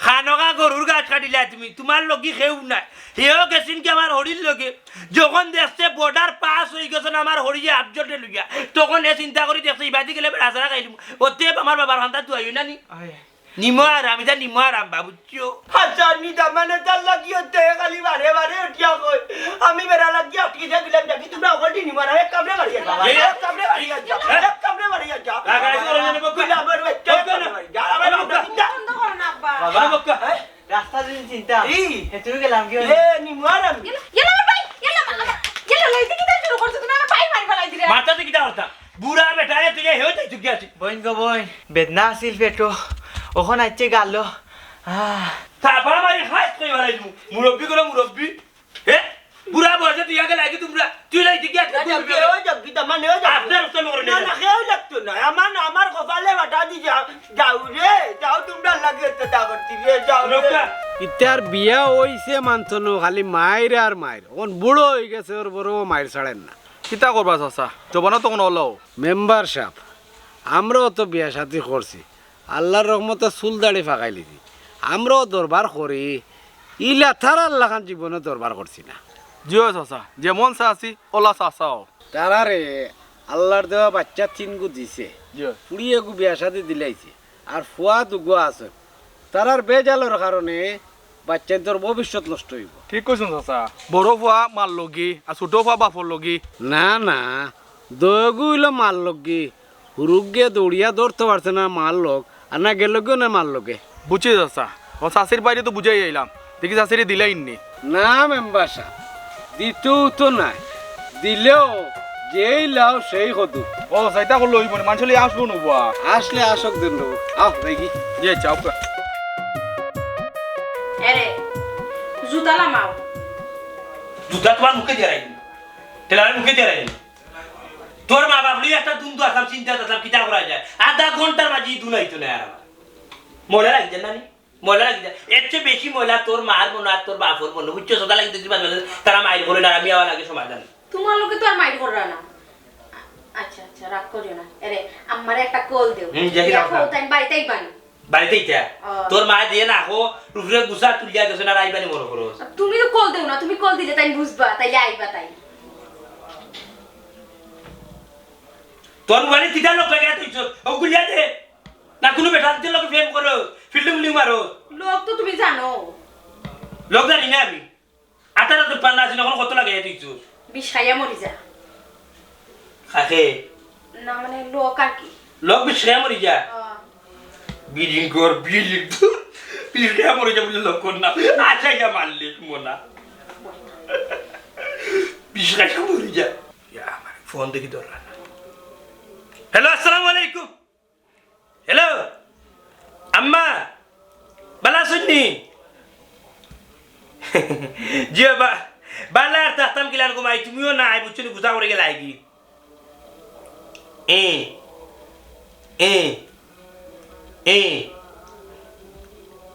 খানোকা গরুর গাছ কাটিলা তুমি, তোমার লগি কেউ নাই। হেও গেছিন কি আমার হরির লগে? যখন দেখছে বর্ডার পাস হয়ে গেছে না আমার হরিয়ে আফজলরে লইয়া, তখন এ চিন্তা করি দেখছে, ইবাদি গেলে বেড়া সারা খাইলিম। অতএব আমার বাবার হান্দাত তুই আইও না নি? আয়। নিমো আরাম, ইটা নিমো আরাম, বাবুচ্চু। আচ্ছা, নি দামানে তার লাগিও তে খালি বারে বারে উঠিয়া কই। আমি বেড়া লাগিয়া আটকি থাকিলাম, দেখি তোমরা ওখানে নিমো আরাম, এক কামড়ে মারিয়া যাও। এ? এক কামড়ে মারিয়া যাও, এ? এক কামড়ে মারিয়া যাও। রাগ আইছে, ওরা জানে বক্কা। তুই আমার বাচ্চা বক্কা না। মারি যা, আমার বক্কা। বাচ্চা চিন্তা। বন্ধ করো না, আব্বা। বাবা। আরে বক্কা। হ্যাঁ? রাস্তা যদি চিন্তা, এই। হে তুই গেলাম কি এ, হইলো? নিমো আরাম। গেল, গেল আমার ভাই, গেল আমার, গেল, লইতে কিতা শুরু করছো? তুমি আমার ভাই মারি ফালাই দিলে। মারতে তো কিতা করতাম? বুড়া বেটা, এ তুই এ হয়ে তুই চুপ আছিস। বইন গো বইন, বেদনা আছিল পেটো, অখন আইছে গালো। আহ। থাপড়া মারি খাইছ কই বাড়াই দিমু। মুরব্বি করে মুরব্বি। হে? বুড়া বয়সে তুই আগে লাগি তোমরা। তুই লাগি কি আজকে আচ্ছা, তুই কে ওই যাবি? তা মানে ওই যাবি? আপনার উত্তম করে না, নিয়ে না, কেউ লাগতো না। আমার না, আমার কপালে বাটা দি যাও। যাও রে, যাও তোমরা লাগে তো তা করতে রে, যাও রে। লোকটা। ইতার বিয়া অইছে মানতো নু, খালি মাইর আর মাইর। অখন বুড়া অইগেছে, অর বড় মাইর ছাড়ের না। কিতা করবা চাচা, জবানো তো কোনো অলাও। মেম্বার সাব, আমরাও তো বিয়া শাদি করছি, আল্লার রহমতে চুল দাড়ি ফাকাইলিছি, আমরাও দরবার করি, ইলা তারার লাখান জীবনে দরবার করছি না। জি অয় চাচা, যেমন চাচি, অলা চাচাও। তারারে আল্লার দেওয়া বাইচ্চা তিনগু দিছে, জি অয়। ফুড়ি এগু বিয়া শাদি দিলাইছে, আর ফুয়া দুগু আছে। তারার বেজালর কারণে বাইচ্চাইন্তর ভবিষ্যৎ নষ্ট অইবো। ঠিক কইছইন চাচা, বড় ফুয়া মার লগি, আর ছোট ফুয়া বাপর লগি। না, না, দুইগু অইলো মার লগি। হুরুগে দৌড়িয়া ধরতো পারছে না মার লগ, আর না গেলোগিও না মার লগে। বুঝছি চাচা, ও চাচির বাড়ি তো বুঝাই আইলাম, দেখি চাচিরে দিলাইননি। না মেম্বার সাব, দিতেও তো নাই, দিলেও যেই লাও সেই কদু। ও, চাইতা করলে অইবো নি, মানষে লইয়া আসবো নু বা। আসলে আসক দেন রে, আহ দেখি। ইয়ে, যাও কা। এরে, জুতা লামাও। জুতা তোমার মুখে দিয়া রাখি, টেলারের মুখে দিয়া রাখি। তোর মা বাপ লই একটা দ্বন্দ্ব আছলাম, চিন্তা আছলাম, কিতা করা যায়? আধা ঘন্টার মাঝে ই দুনাইতো না আর আমার। ময়লা লাগি যায় না নি? ময়লা লাগি যায়। এর চেয়ে বেশি ময়লা তোর মার মনো আর তোর বাপর মনো। বুঝছো? সদা লাগি দুই দিন বাদে বাদে তারা মাইর করে না, আমি আবার লাগে সমাধান। তোমার লগে তো আর মাইর কররা না। আচ্ছা, আচ্ছা, রাগ করিও না। এরে, আম্মারে একটা কল দেও। হুম, দেখি দিয়া রাখো। কও, তাই বাড়িতে আইবা নি? বাড়িতে ইতা? ও। তোর মা দিয়ে না, হো, রুফরে গুছা তুলিয়া গেছে না, রাইবানি মনে করো। তুমি তো কল দেও না, তুমি কল দিলে তাই বুঝবা, তাইলে আইবা তাই। তোর মোবাইলে কিতা লক লাগাই তুইছস? ও গুলিয়া দে। না কোনো বেটার লগে প্রেম করো, ফিল্ডিং উল্ডিং মারো। লক তো তুমি জানো। লক জানি না আমি। আঠারো তো পান্না আছি না, এখন কত লাগাই তুইছস? বিষ খাইয়া মরি যা। কাকে? না মানে লক আর কি। লক বিষ খাইয়া মরি যা? হ্যাঁ। বিল্ডিং কর, বিল্ডিং। বিষ খাইয়া মরি যা বলে লক কর না। আচ্ছা, ইয়া মারলে মোনা। বিষ খাইয়া মরি যা। ইয়া, আমার ফোন দেখি দরকার না। হ্যালো, আসসালামু আলাইকুম। হ্যালো, আম্মা, বালা আছইন নি? জি, বা-, বালা আর থাকতাম কিলান গো মাই, তুমিও নাই, বুঝছো নি, গুছা করে গেলায় গি। এ, এ, এ।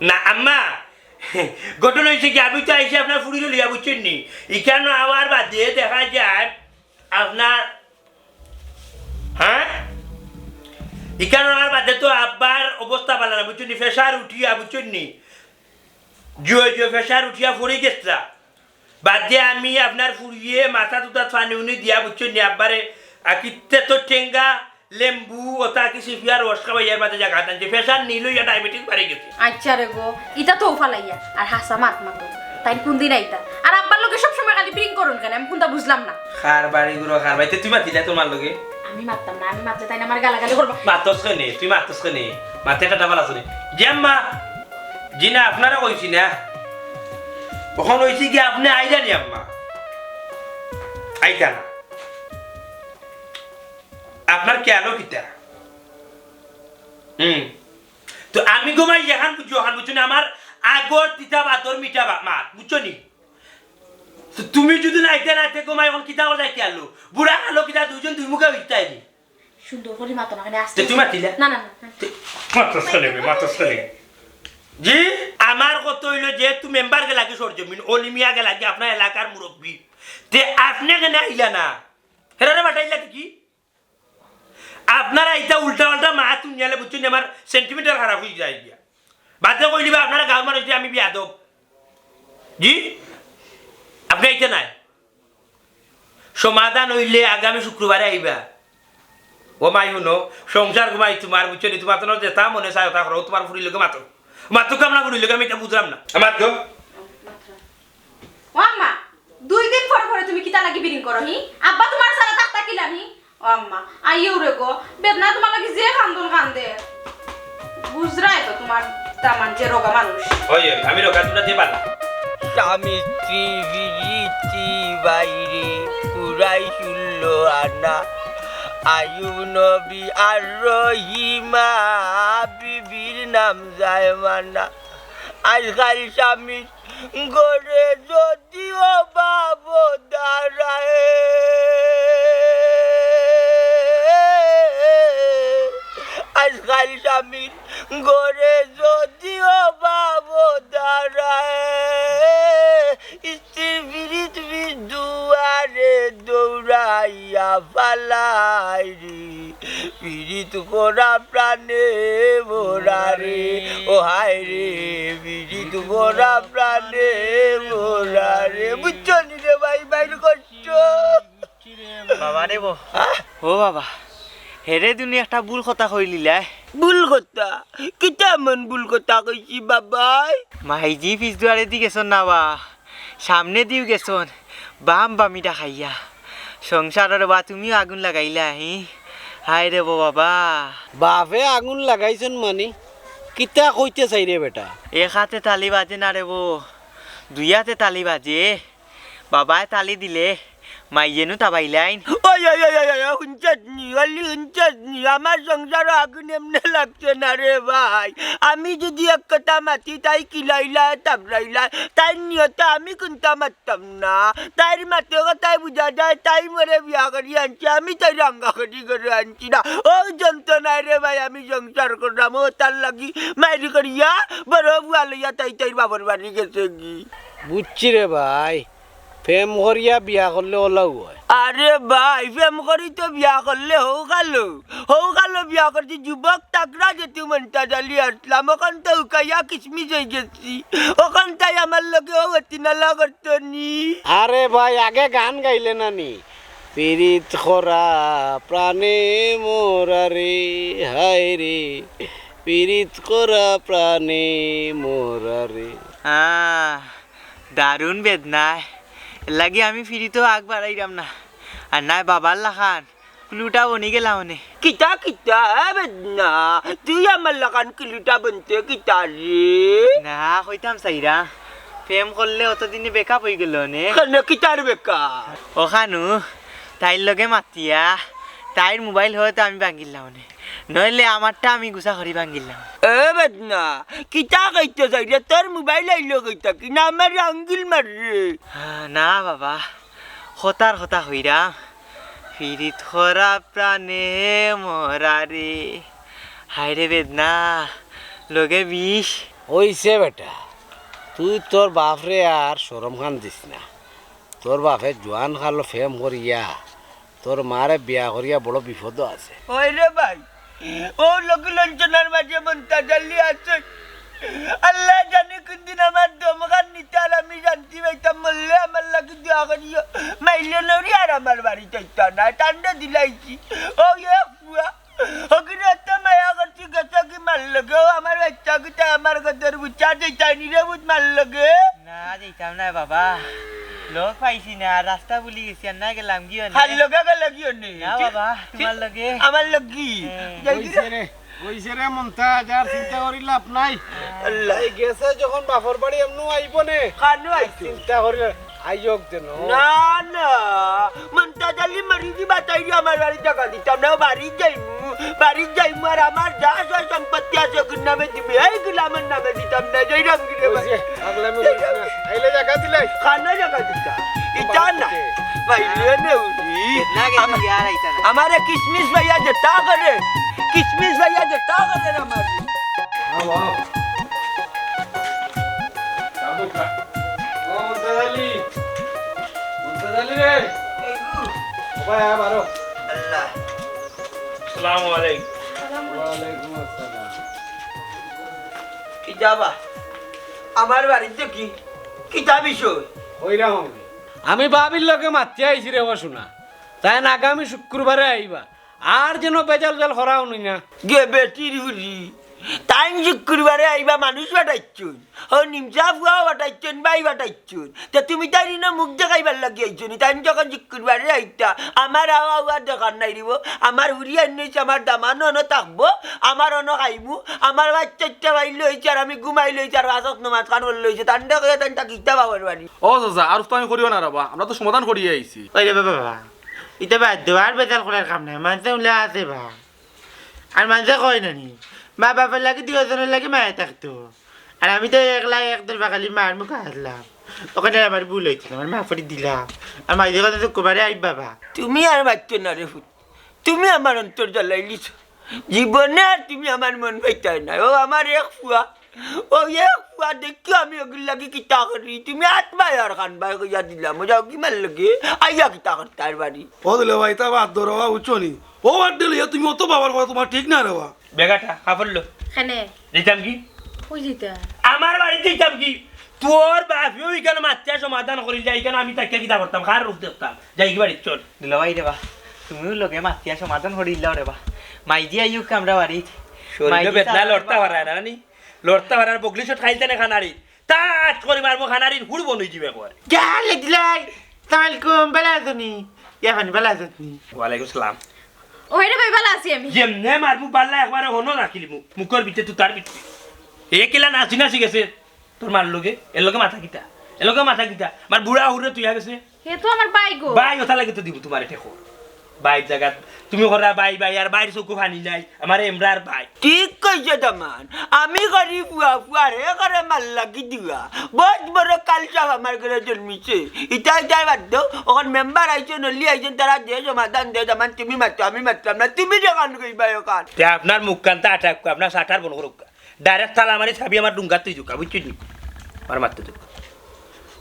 না, আম্মা, ঘটনা অইছে কি, আমি তো আইছি আপনার ফুড়িরে লইয়া, বুঝছইন নি? ইখানো আওয়ার বাদে দেখা যায় আপনার, হ্যাঁ? ইখানো আওয়ার বাদে তো আব্বার অবস্থা বালা না, বুঝছইন নি? প্রেশার উঠিয়া, বুঝছইন নি? জুয়ে জুয়ে প্রেশার উঠিয়া পড়ি গেছলা। বাদে আমি আপনার ফুড়িয়ে মাথাত উঠাত পানি উনি দিয়া, বুঝছইন নি? আব্বারে, আ, কিত্তে তো টেঙ্গা, লেম্বু, ওতা কি সিপিয়া রস খাওয়াইয়ার বাদে জাগা আনছে। প্রেশার নি লইয়া ডায়াবেটিস বাড়ি গেছে। আচ্ছা রে গো, ইতা তো ফালাইয়া। আর হাছা মাত মাতো। তাইন কুনদিন আইতা? আর আব্বার লগে সব সময় খালি বিরিং করইন কেনে? আমি কুনতা বুঝলাম না। কার বাড়ি গুরু, কার বাড়িতে তুই মাতিলা তোমার লগে? আমি মাততাম না, আমি মাতলে তাইন আমারে গালাগালি করবা। মাতস কেনে? তুই মাতস কেনে? মাতে টাটা ফালাস রে। জি আম্মা, জি না, আপনারে কইছি না। অখন অইছে কি আপনে আইলা নি আম্মা? আইতা না। আপনার খেয়ালও কিতা? হুম। তো আমি গো মাই যেখান বুঝি অখান বুঝছো নি, আমার আগর তিতা বাদর মিঠা বা-, মাত, বুঝছো নি? তো তুমি যদি নাইতে নাইতে গো মাই অখন কিতা করলে খেয়ালো? বুড়া কালো কিতা দুইজন দুই মুখে হইতাই নি? সুন্দর করি মাতো না, কেনে আস্তে তে তুমি মাতিলা? না, না, না, না। তে মাতস কেনে বে, মাতস কেনে? জি, আমার কথা অইলো যেহেতু মেম্বার গেলা কি সরজমিন, অলি মিয়া গেলা কি আপনার এলাকার মুরব্বি, তে আপনে কেনে আইলা না? হেরারে পাঠাইলা কি? আপনারা ইতা উল্টা পাল্টা মাত হুনিয়ালে বুঝছইন নি, আমার সেন্টিমিটার খারাপ অই যায় গিয়া। বাদে কইলিবা আপনারা গাঁওর মানুষ দিয়া আমি বেয়াদব। জি? আপনে আইতা নায়। সমাধান অইলে আগামী শুক্রবারে আইবা। ও মাই হুনো, সংসার ঘুমাই তোমার, বুঝছো নি? তোমার তো যেতা মনে চায় ওতা করো, তোমার ফুড়ির লগে মাতো। মাতো কাম না ফুড়ির লগে, আমি ইতা বুঝলাম না। মাতো। ও আম্মা, দুই দিন পরে পরে তুমি কিতা লাগি বিরিং করো হি? আব্বা তোমার ছাড়া থাকতা কিলা হি? ও আম্মা, আইও রে গো, বেদনা তোমার লাগি যে কান্দন কান্দে। বুঝরায় তো তোমার দামান যে রোগা মানুষ। ওই, ওই, আমি রোগা, তোমরা যে বালা। স্বামী স্ত্রী বিরীতি বাইরে পুরাই ষোলো আনা। আইয়ুব নবী আর রহিমা বিবির নাম যায় মানা। আজকাল স্বামী ঘরে যদিও বাবু দাঁড়ায়, আজকাল স্বামীর ঘরে যদিও বাবু দাঁড়ায়। রাইয়া ফালাই রে, পীড়িত করা প্রাণে মোরারে। ও হায় রে, পীড়িত করা প্রাণে মোরারে। বুঝছো নি রে ভাই, ভাইর কষ্ট? বাবা রে বো। আহ? ও বাবা, হেরে দুনি একটা ভুল কথা কইলিলায়। ভুল কথা? কিতা এমন ভুল কথা কইছি বাবাই? মাইজি পিছ দুয়ারেদি গেছইন না বা, সামনেদিউ গেছইন, বাম বামিটা খাইয়া। সংসারর বা তুমিও আগুন লাগাইলা, হি? হায় রে বো বাবা। বাপে আগুন লাগাইছইন মানি? কিতা কইতে চাইরে বেটা? এক আতে তালি বাজে না রে বো, দুই আতে তালি বাজে। বাবায় তালি দিলে মাইজেনু তাবাইলাইন। ওই, ওই, ওই, ওই, ওই, হুনছস নি? অলি হুনছস নি? আমার সংসারো আগুন এমনে লাগছে না রে ভাই। আমি যুদি এক কথা মাতি, তাই কিলাইলা, তাবড়াইলা, তাইর নিয়তে আমি কুন্তা মাততাম না। তাইর মাতে কথায় বুঝা যায়, তাই মোরে বিয়া করি আনছে, আমি তাইরে আঙ্গা করি করে আনছি না। ও যন্ত্রণায় রে ভাই, আমি সংসার করলাম, ও তার লাগি মাইরি করিয়া বড় বুয়া লইয়া তাই তাইর বাবার বাড়ি গেছে গি। বুঝছি রে ভাই, প্রেম করিয়া বিয়া করলে অলাউ অয়। আরে ভাই, প্রেম করি তো বিয়া করলে হউ কালো, হউ কালো বিয়া করছি, যুবক তাকড়া যেতু মন্তাজ আলী আছলাম, অখন তো হুকাইয়া কিসমিস অইগেছি, অখন তাই আমার লগে অউ অতিনালা করতো নি। আরে ভাই, আগে গান গাইলে না নি? পীড়িত করা প্রাণে মোরারে, হায় রে, পীড়িত করা প্রাণে মোরারে। আহ, দারুণ বেদনায়। এর লাগি আমি ফিরিত আগ বাড়াইরাম না। আর নায় বাবার লাখান কুলুটা বনি গেলা অনে। কিতা, কিতা, এ বেদনা? তুই আমার লাখান কুলুটা বনতে কিতা রে? না, কইতাম চাইরা। প্রেম করলে অতদিনে breakup অইগেলো নে। কেনে, কিতার breakup? অখানউ, তাইর লগে মাতিয়া, তাইর mobile হয়তো আমি ভাঙ্গিলাম নে। নইলে আমারটা আমি গুছা করি ভাঙ্গিলাম। এ বেদনা, কিতা কইতে চাইরে? তোর mobile আইলো কই থাকি? না আমারে আঙ্গুল মাররে। আহ, না বাবা, কথার কথা কইরাম। পীড়িত করা প্রাণে মোরারে। হায় রে বেদনা, লগে বিষ। অইছে বেটা, তুই তোর বাপরে আর শরম খান দিস না। তোর বাপে জোয়ান কালো প্রেম করিয়া তোর মারে বিয়া করিয়া বড় বিপদো আছে। ওই রে ভাই, ও লোক লঞ্চনার মাঝে মন্তাজ আলী আছে। আল্লায় জানে কুনদিন আমার দমখান নিতা আর আমি শান্তি পাইতাম। মরলে আমার লাগি দোয়া করিও, মাইলে নরি আর আমার বাড়িত আইতা নায়, তানরে দিলাইছি। ও এ ফুয়া, হকিরে এত মায়া করছি, গেছো কি মার লগে? ও আমার বাচ্চা কিতা আমার গদর বুঝা দিতাই নি রে বুঝ মার লগে। না, যাইতাম না বাবা, লগ পাইছি না, রাস্তা ভুলি গেছি, আর না গেলাম গিয়ে নে। হার লগে গেলে গিয়ে নে। না বাবা, তুই তোমার লগে। আমার লগে। হ্যাঁ। যাই কি রে? কইছে রে, কইছে রে মন্তাজ, আর চিন্তা করি লাভ নাই। আল্লাহ। এই গেছে যখন বাপর বাড়ি এমনু আইবো নে। কানো আইতো? চিন্তা করি না। আইয়ক দেন। না, না, মন্তাজ আলী মরি কি বাতাইরি আমার বাড়িত জাগা দিতাম না, বাড়িত যাইমু, বাড়িত যাইমু, আর আমার যা সয় সম্পত্তি আছে ওগুর নামে দিমু, এই গুলামের নামে দিতাম না, যাইরাম গিরে ভাই। ওই যে, পাগলামি করিস না। আইলে জাগা দিলাই। কানো জাগা দিতা? ইতা না। ভাই, এনে উঠি। না গেলে আম-, ইয়ার আইতা না। আমারে কিসমিস ভাইয়া যেতা করে, কিসমিস ভাইয়া যেতা করে আমার। আও, আও। ও মন্তাজ আলী, মন্তাজ আলী রে। ও ভাই, আয় বারো। আল্লাহ। আসসালামু আলাইকুম। ওয়ালাইকুম আসসালাম। কিতা বা? আমার বাড়িত কি? কিতা বিষয়? ওই রকম। আমি ভাবির লগে মাতিয়া আইছি রে বা শুনা। তাইন আগামী শুক্রবারে আইবা। আর যেন বেজাল জাল করা হুনি না। গে বেটির হুরি। তাইন শুক্রবারে আইবা মানুষ পাঠাইছইন। ও নিমচা ফুয়াও পাঠাইছইন, ভাই পাঠাইছইন। তে তুমি তাইন ইনো মুখ দেখাইবার লাগি আইছো নি? তাইন যখন শুক্রবারে আইতা, আমার আওয়া আওয়ার দরকার নাই রে বা। আমার হুরি আইন অইছে, আমার দামানো অনো থাকবো, আমার অনো খাইমু, আমার বাচ্চা ইচ্ছা পাইলে অইছে, আর আমি ঘুমাইলে অইছে, আর পাঁচ ওয়াক্ত নমাজ খান করলে অইছে। তানরে কইয়া তাইন তা কিতা বাবার বাড়ি। ও চাচা, আর উস্তামি করিও না রে বা, আমরা তো সমাধান করিয়া আইছি। ওই রে বাবা, বাবা। ইতা বাদ দেও, আর বেজাল করার কাম নাই। মানষে উলা আছে বা। আর মানষে কয় না নি, মা বাপর লাগি দুইওজনর লাগি মায়া থাকতো। আর আমি তো একলা এক দরবা খালি মার মুখে আসলাম। ওখানে আমার ভুল অইছে, আমার মাফ করি দিলাম। আর মাইজে কথা তো কুমারে আইবা বা। তুমি আর মাতছো না রে ফুত, তুমি আমার অন্তর জ্বালাইলিছো। জীবনে আর তুমি আমার মন পাইতায় না। ও আমার এক ফুয়া, ও এক ফুয়া দেখি আমি ওগুর লাগি কিতা করি, তুমি আট ভাই আর খান ভাই কইয়া দিলাম, ও যাও কি মার লগে, আইয়া কিতা করতায় বাড়ি। ও দিলে ভাই, তা বাদ ধরো, বাবা, বুঝছো নি? ও বাদ দিলে তুমি অত বাবার কথা তোমার ঠিক না রে বা। বেগাটা, কাপড় লো। কেনে? দিতাম কি? কই দিতা? আমার বাড়িত দিতাম কি? তোর বাপেও ইখানো মাতিয়া সমাধান করিল যায়, ইখানো আমি থাকিয়া কিতা করতাম, কার রূপ দেখতাম? যাই কি বাড়িত চল। দুলাভাই রে বা, তুমিও লগে মাতিয়া সমাধান করিলাও রে বা। মাইজি আইউক আমরা বাড়িত। শরীরে মাইজি বেদনা ছাড়া লড়তা পারায় না, নানি? লড়তা পারার বগলি শট খাইলতে না খানারি। তা আজ করি মারমু খানারির হুড় বন হই যাবে একবার। যা লেগলাই, সালাম আলাইকুম, ভালা আছো নি? ইয়া ফানি, ভালা আছো নি? ওয়ালাইকুম সালাম। ওই রে ভাই, ভালা আছি আমি। যেমনে মারমু বাল্লা একবারে হনো রাখিলিমু। মুখর ভিতরে তুতার ভিতরে। এ কিলা নাচি নাচি গেছে তোর মার লগে, এর লগে মাথা কিতা? এর লগে মাথা কিতা? আমার বুড়া হুররে তুইয়া গেছে। হে তো আমার ভাই গো। ভাই ওটা লাগে তো দিব তোমার ঠেকো। ভাইর জাগাত তুমি করা ভাই ভাই, আর ভাইর চোখো পানি নাই, আমার এমরার ভাই। ঠিক কইছে দামান, আমি করি ফুয়া ফুয়া রে করে মার লাগি দিবা। বহুত বড় কালসাপ আমার ঘরে জন্মিছে। ইটা ইটা বাদ দাও, অখন মেম্বার আইছইন, অলি আইছইন, তারা যে সমাধান দে, দামান তুমি মাতো, আমি মাততাম না, তুমি যেখান কইবা ওখান। তে আপনার মুখ কান্তা আটাক, আপনার শাটার বন্ধ করুক। ডাইরেক্ট তালা মারি চাবি আমার ডুঙ্গাত তুই ঢুকা, বুঝছইন নি? আমার মাততে ঢুকা।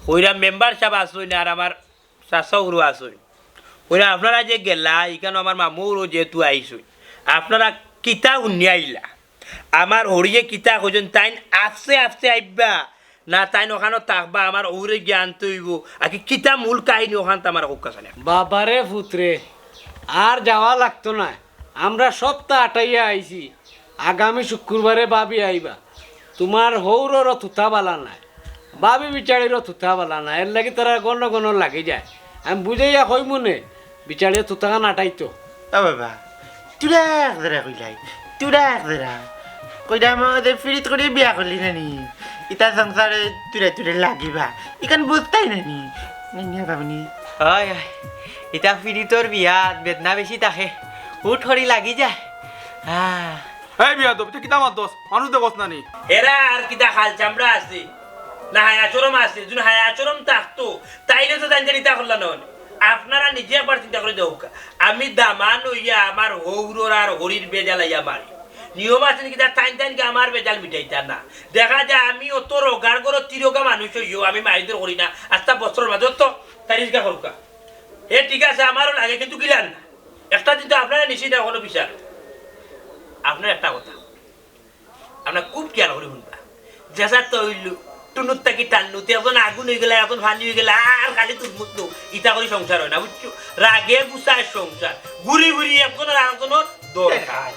কইরা মেম্বার সাব আছইন আর আমার চাচা উরু আছইন। কইরা আপনারা যে গেলা, ইখানো আমার মামু উরু যেহেতু আইছইন, আপনারা কিতা হুনিয়া আইলা? আমার হরিয়ে কিতা কইছইন, তাইন আস্তে আস্তে আইবা, না তাইন ওখানো থাকবা, আমার হউরে গিয়া আনতে অইবো, আর কি কিতা মূল কাহিনী ওখান তো আমার হোক কাছে। বাবারে পুতরে, আর যাওয়া লাগতো না, আমরা সপ্তাহ আটাইয়া আইছি। আগামী শুক্রবারে ভাবি আইবা। তোমার হউররও তুতা বালা নাই, ভাবি বিচারিরও তুতা বালা নাই, এর লাগি তারা ঘন ঘন লাগি যায়। আমি বুঝাইয়া কইমু নে, বিচারিয়ে তুতাখান আটাইতো। ও বাবা, তুরা এক জেরা কইলাই, তুরা এক জেরা। কইরা আমাদের ফিরিত করি বিয়া করলি না নি? ইতা সংসারে তুরে তুরে লাগিবা, ইখান বুঝতাই না নি? নিয়া বাবনি। হয়, হয়। ইতা ফিরিতর বিয়াত বেদনা বেশি থাকে, হুট করি লাগি যায়। হ্যাঁ। এই বিয়াদব, ইতা কিতা মাতস? মানুষ দেখস না নি? এরা আর কিতা খাল চামড়া আছে? না হায়া শরম আছে? যদি হায়া শরম থাকতো, তাইলে তো তাইন তাইন ইতা করলা না অনে। আপনারা নিজে একবার চিন্তা করি দেখউক্কা। আমি দামান অইয়া আমার হউরর আর হরির বেজাল আইয়া মারি। নিয়ম আছে নি কিতা তাইন তাইন কি আমার বেজাল মিটাইতা না? দেখা যায় আমি অত রোগার গরো তিরোগা মানুষ অইও, আমি মারিদর করি না। আস্তা বছরর মাঝে তো তাই রিজগা করুক্কা। এ ঠিক আছে, আমারও লাগে, কিন্তু গিলান না। একটা দিন তো আপনারা নিশ্চিত না কোনো বিচার। আপনার একটা কথা, আপনারা খুব খেয়াল করি হুনবা। যেসা তো অইল, টুনুর থাকি টান্নু, তে একজন আগুন অইগেলা, একজন পানি অইগেলা, আর খালি তুলমুল তো, ইতা করি সংসার অয় না, বুঝছো? রাগে গুছায় সংসার, ঘুরি ঘুরি একজনর আরেকজনর দরকার।